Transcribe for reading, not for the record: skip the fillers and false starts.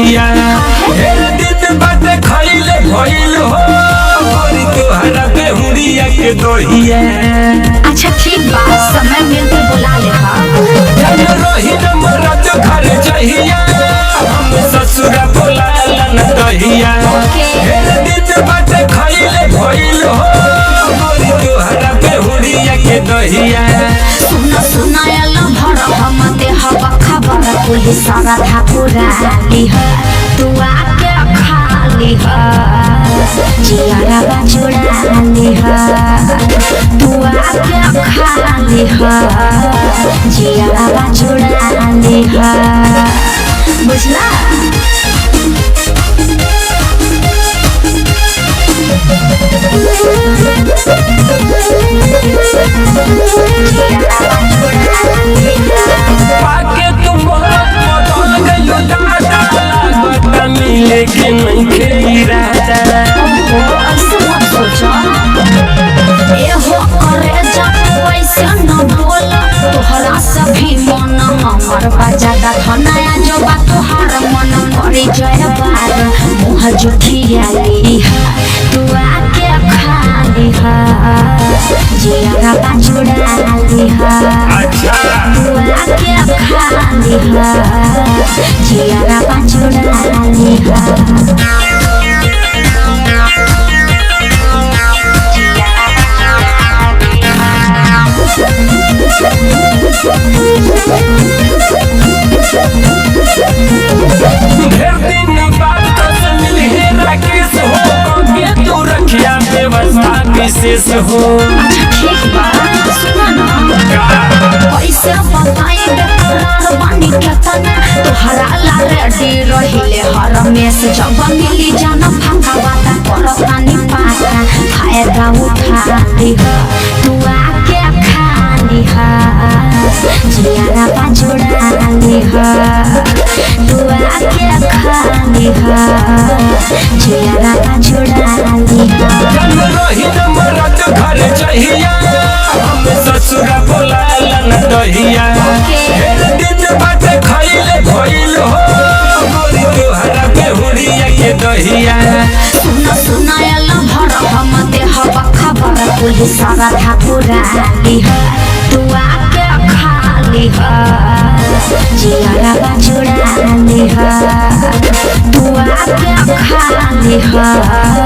दहिया। ढेर दिन बाद खइले भइल हो गोरी तोहरा बेहुरिया के दहिया। अच्छा ठीक बा, समय मिलते बुला ले। जन रही न मरद घर जहिया, हम ससुरा बोला न दहिया। ढेर दिन बाद खइले भइल हो गोरी तोहरा बेहुरिया के दहिया। सुन सुन एल भर हम देहब खबर, पुलिस सारा ठाकुरा लिह तू आके खा लिह, जियारा जुड़ा लिह तू आके खा लिह, जियारा जुड़ा लिह, बुझला। पाके तुम बदल गइलो दादा, लागत मिले के नइखे इरादा। ऐसे मत सोचो एहो करे जा, ऐसे न बोल, तोहरा सभी मन हमर बजादा धनाया जो बा तोहर मन करी जय बार मुँह जुठिया लिह तू आके खा लिह, जियारा बाजुड़ा लिह। अच्छा। तू आके खा लिह, जियारा बाजुड़ा लिह। ढेर दिन बाद तो मिली है राकेश हो के तू रखिया व्यवस्था विशेष हो। अच्छा ठीक बा, सुना ना, कैसे बताई बेकरार बानी केतना तोहरा ला रेडी रहिले हर मेस, जब मिली जान फाका बाता कर पानी पाता फायदा उठा लिह तू आके खा लिह, जियारा बाजुड़ा लिह तू आके खा लिह, जियारा बाजुड़ा लिह। जन रही न मरद घर जहिया, हम ससुरा बोला न दहिया। ढेर दिन बाद खइले भइल हो गोरी तोहरा बेहुरिया के दहिया। सुन सुन एल भर हम देहब खबर, पुलिस सारा ठाकुरा लिह तू आके खा लिह, जियारा बाजुड़ा लिह तू आके खा लिह।